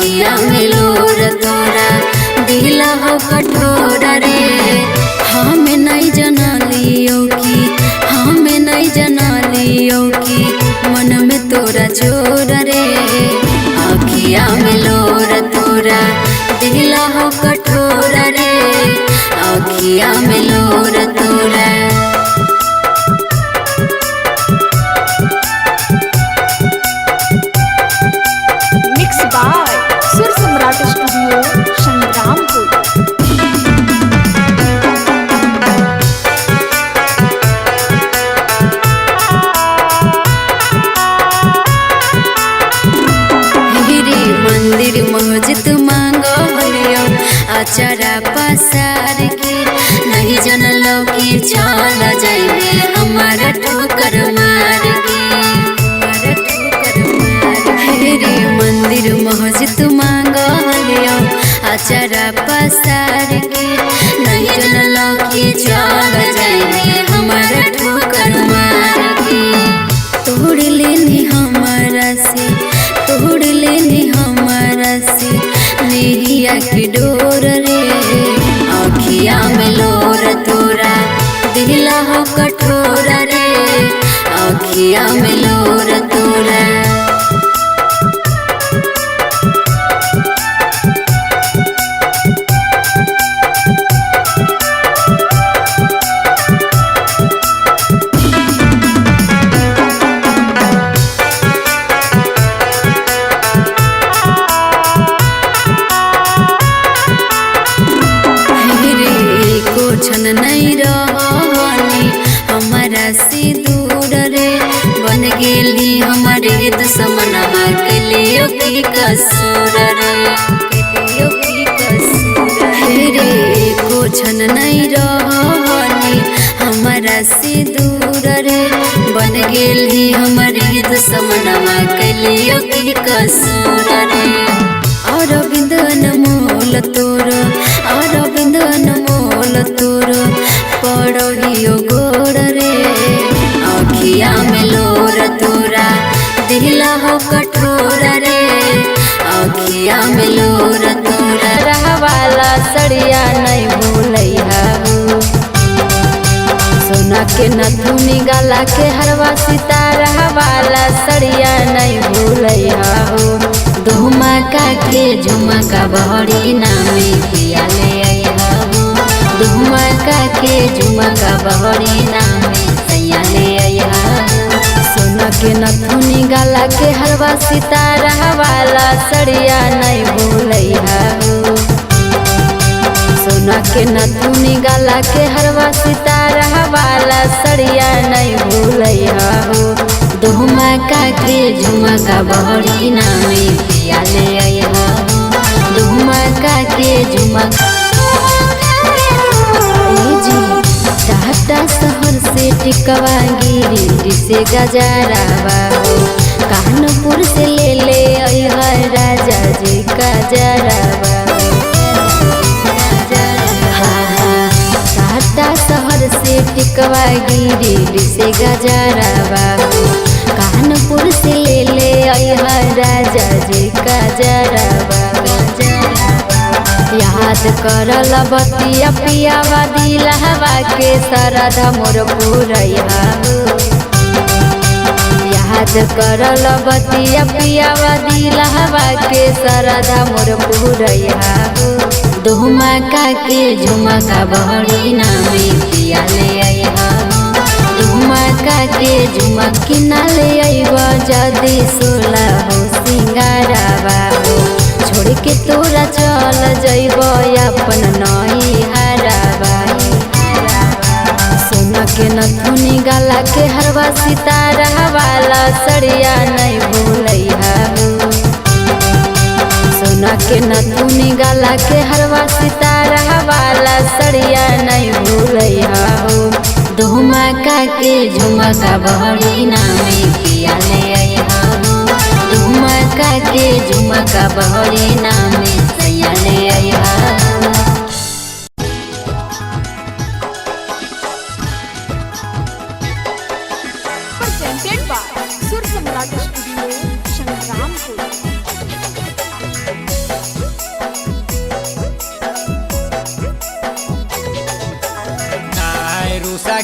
अखिया में लोर तोरा दिला हो कठोर रे। हमें नहीं जनलियो कि, हमें नहीं जनलियो कि मन में तोरा चोर रे। अखिया में लोर तोरा दिला हो कठोर रे। अखिया में लोर तोरा। Mix by Sur Samrat studio Sangrampur. रे मंदिर मस्जिद मांगो हलियो अचरा पसार के, नहीं जनलो कि चल जाइबे हमारा ठोकर मार के, हमारा ठोकर मार के। रे मंदिर मस्जिद मांगो हलियो अचरा पसार के, नहीं जनलो कि चल जाइबे हमारा ठोकर मार के। तोड़ लेनी हमारा से, तोड़ लेनी हमारा से नेहिया के डोर रे। अखिया में लोर तोरा दिला हो कठोर रे। अखिया में लोर तोरा। रे को क्षण नहीं रहली हमारा से दूर रे, बन गेली हमारे दुश्मनवा के लिए की कसूर रे, के लिए की कसूर रे। को क्षण नहीं रहली हमारा से दूर रे, बन गेली हमारे दुश्मनवा के लिए की कसूर रे। अरविंद अनमोल तोर, अरविंद अनमोल तोर पड़ियो गोर रे। अखिया में लोर तोरा दिला हो कठोर रे। अखिया में लोर तोरा। रहवाला सड़िया नहीं भूलैहा हो, सोना के नथुनी गला के हरवा सितारा वाला सड़िया नहीं भूलैहा हो। धुमका के झुमका बहरी नामे पिया ले अइहा हो। धुमका के झुमका बहरी नामे सैया ले अइहा हो। सोना के नथुनी गला के हरवा सितारा वाला सड़िया नहीं भूलैहा हो, सोना के नथुनी गला के हरवा सितारा वाला सड़िया नहीं भूलैहा हो। धुमका के झुमका बहरी नामे पिया ले अइहा हो। धुमका के झुमका। ए जी टाटा शहर से टिकवा गिरी से गजरावा हो, कानपुर से ले ले अइहा राजा जी का जरावा हो। हाँ हाँ टाटा शहर से टिकवा गिरी से गजरावा हो, कानपुर से ले ले अइहा राजा जी का जरावा हो। याद करल बतिया पियावा दिलहवा के सरधा मोर पुरैहा हो। याद करल बतिया पियावा दिलहवा के सरधा मोर पुरैहा हो। धुमका के झुमका बहरी नामे पिया ले अइहा हो। धुमका के झुमका किना ले अइबा जदी सोला हो सिंगारावा हो, छोड़ के तोरा चल जइब अपन नई हरावा। सोना के नथुनी गला के हरवा सितारा वाला सड़िया नहीं भूलैहा हो, सोना के नथुनी गला के हरवा सितारा वाला सड़िया नहीं भूलैहा हो। धुमका के झुमका बहरी नामे पिया ले अइहा हो। धुमका के झुमका बहरी नामे सैया ले अइहा हो। Presented by Sur Samrat studio Sangrampur.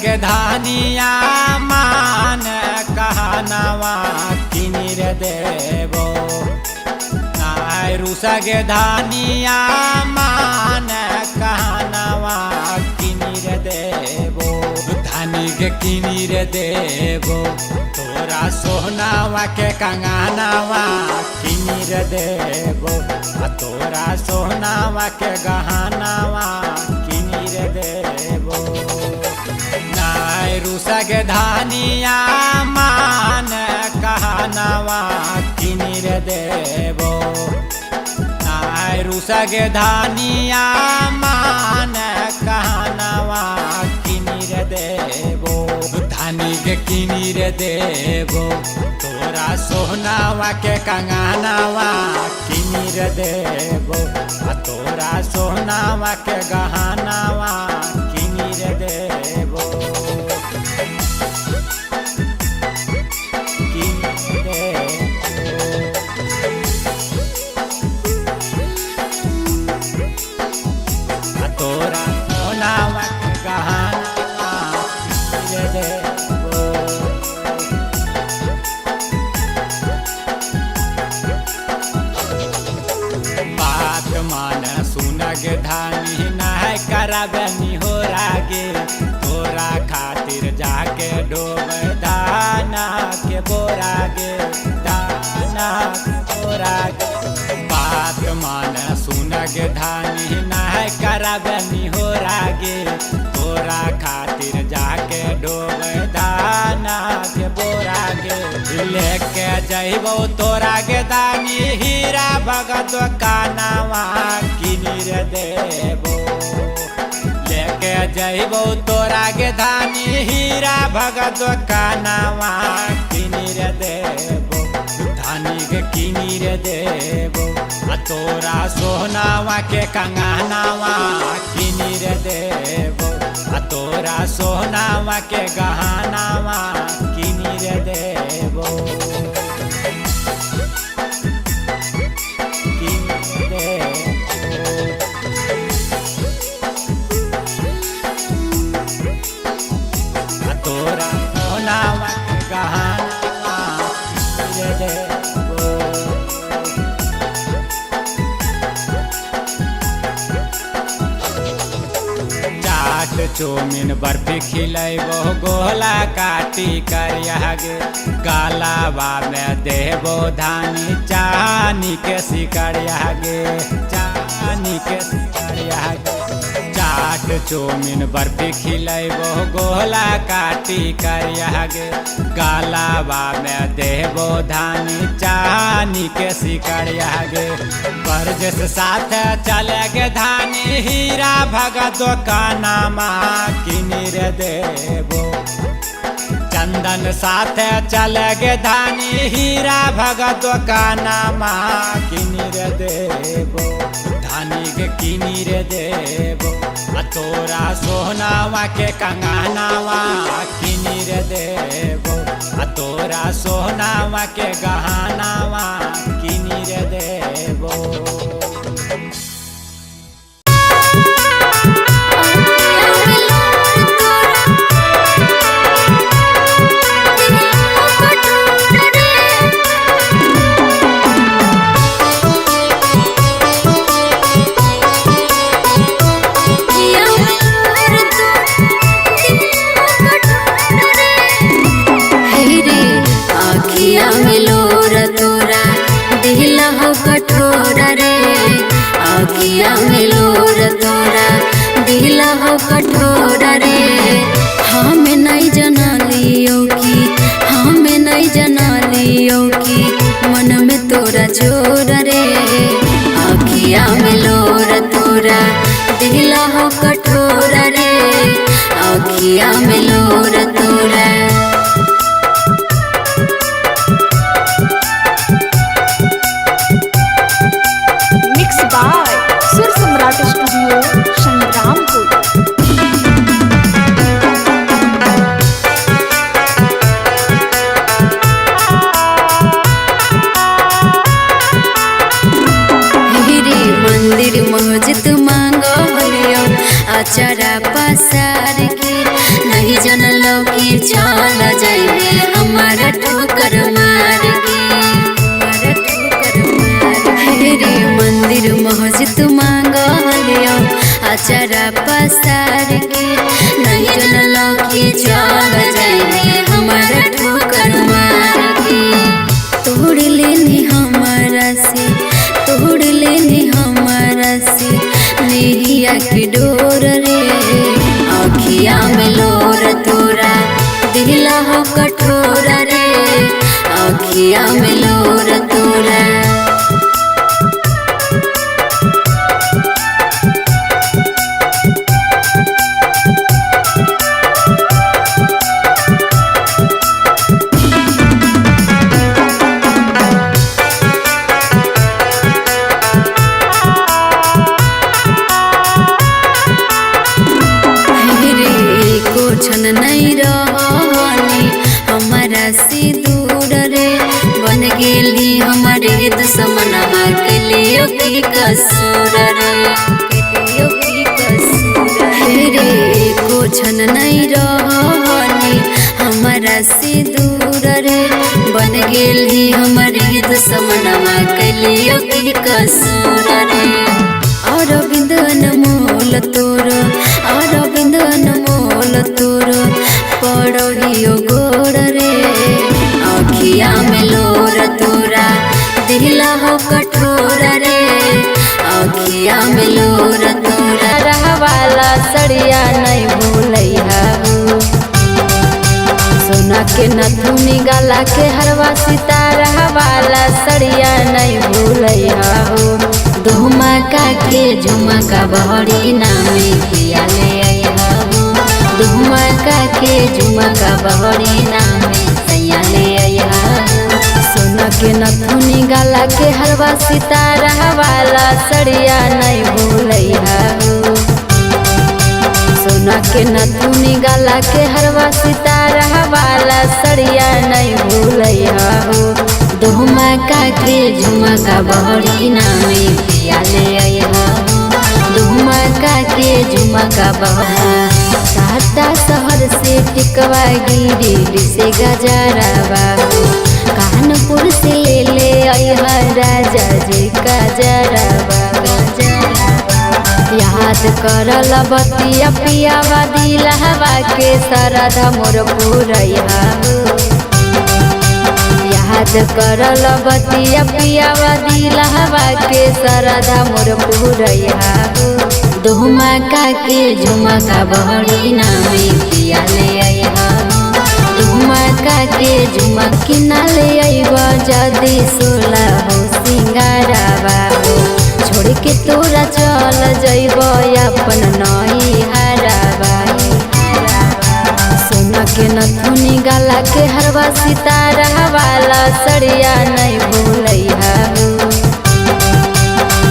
गे धानिया मान कहनावा किनी रे देबो। नाय रूसा गे धानिया मान कहनावा किनी रे देबो। धानी के किनी रे देबो तोरा सोहनावा के कंगनावा किनी रे देबो। आ तोरा सोहनावा के गहनावा किनी रे देबो। नाय रूसा गे धानिया मान कहनावा किनी रे देबो। नाय रूसा गे धानिया मान कहनावा किनी रे देबो। धानी के किनी रे देबो तोरा सोहनावा के कंगनावा किनी रे देबो। आ तोरा सोहनावा के गहनावा किनी रे देबो। किनी रे देबो। आ तोरा सोहनावा के गहनावा किनी रे देबो। बात मान सुन गे धानी नाय करबनी हो रागे। तोरा खातिर जाके डोबे दाना के बोरा गे, दाना के बोरा गे। बात मान सुन गे धानी नाय करबनी हो रागे। तोरा खातिर जाके डोबे दाना के बोरा गे। लेके जइबो तोरा गे दानी हीरा भगत कानावा किनी रे देबो। लेके जइबो तोरा गे धानी हीरा भगत कानावा किनी रे देबो। धानी के किनी रे देबो आ तोरा सोहनावा के कंगनावा किनी रे देबो। आ तोरा सोहनावा के गहनावा किनी रे देबो। किनी रे देबो। आ तोरा सोहनावा के गहनावा किनी रे देबो। चाट चौमिन बर्फी खिलैबो गोला काटी करिया गे। गालावा में देबो धानी चानी के सिकरिया गे, चानी के सिकरिया गे। चाट चौमिन बर्फी खिलैबो गोला काटी करिया गे। गालावा में देबो धानी चानी के सिकरिया गे। बरजस साथ चले गे धानी हीरा भगत कानामा किनी रे देबो। चंदन साथ चले गे धानी हीरा भगत कानामा किनी रे देबो। धानी के किनी रे देबो आ तोरा सोहनावा के कंगनावा किनी रे देबो। आ तोरा सोहनावा के गहनावा किनी रे देबो। आखिया में लोर तोरा दिल हो कठोर रे। आखिया में लोर तोरा दिल हो कठोर रे। हम नहीं जना लियो कि हम नहीं जना लियो कि मन में तोरा जोर रे। आखिया में लोर तोरा दिल हो कठोर रे। आखिया में लोर तोरा। Mix by Sur Samrat studio Sangrampur. रे मंदिर मस्जिद मांगो हलियो अचरा पसार के नहीं जन आचरा पसार के नहीं जनलो की चल जाइबे हमारा ठोकर मार के। तोड़ लेनी हमारा से, तोड़ लेनी हमारा से नेहिया के डोर रे। अखिया में लोर तोरा दिला हो कठोर रे, अखिया में लोर तोरा। क्षण नहीं रहनी हमारा से दूर रे, बन गेली हमारे दुश्मनवा के लिए की कसूर रे, रे को क्षण नहीं रहनी हमारा से दूर रे, बन गेली हमारे दुश्मनवा के लिए की कसूर रे। अरविंद अनमोल तोर, अरविंद अनमोल तोर पड़ोहियो गोर रे। अखिया में लोर तोरा दिला हो कठोर रे, अखिया में लोर तोरा। रहवाला सड़िया नहीं भूलैहा हो, सोना के नथुनी गला के हरवा सितारा वाला सड़िया नहीं भूलैहा हो। धुमका के झुमका बहरी नामे पिया ले अइहा हो, धुमका के झुमका बहरी नामे सैया ले अइहा हो। सोना के नथुनी गला के हरवा सितारा वाला सड़िया नहीं भूलैहा हो, सोना के नथुनी गला के हरवा सितारा वाला सड़िया नहीं भूलैहा हो। धुमका के झुमका बहरी नामे पिया ले अइहा हो, धुमका के झुमका बहरी। टाटा शहर से टिकवा गिरी से गजरावा हो, कानपुर से ले ले अइहा राजा जी गजरावा। याद करल बतिया पियावा दिलहवा के सरधा मोर पुरैहा हो, याद करल बतिया पियावा दिलहवा के सरधा मोर पुरैहा हो। धुमका के झुमका बहरी नामे पिया ले अइहा हो, धुमका के झुमकी ना ले अइबा जदी सोला हो सिंगारावा हो, छोड़ के तोरा चल जइब अपन नई हरावा। सोना के नथुनी गला के हरवा सितारा वाला सड़िया नहीं भूलैहा हो,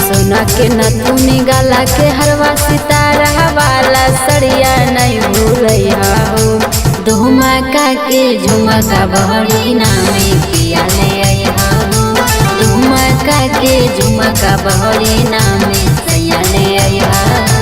सोना के नथुनी गला के हरवा सितारा वाला सड़िया नहीं भूलैहा हो। धुमका के झुमका बहरी नामे पिया ले अइहा हो, धुमका के झुमका बहरी नामे सैया ले अइहा।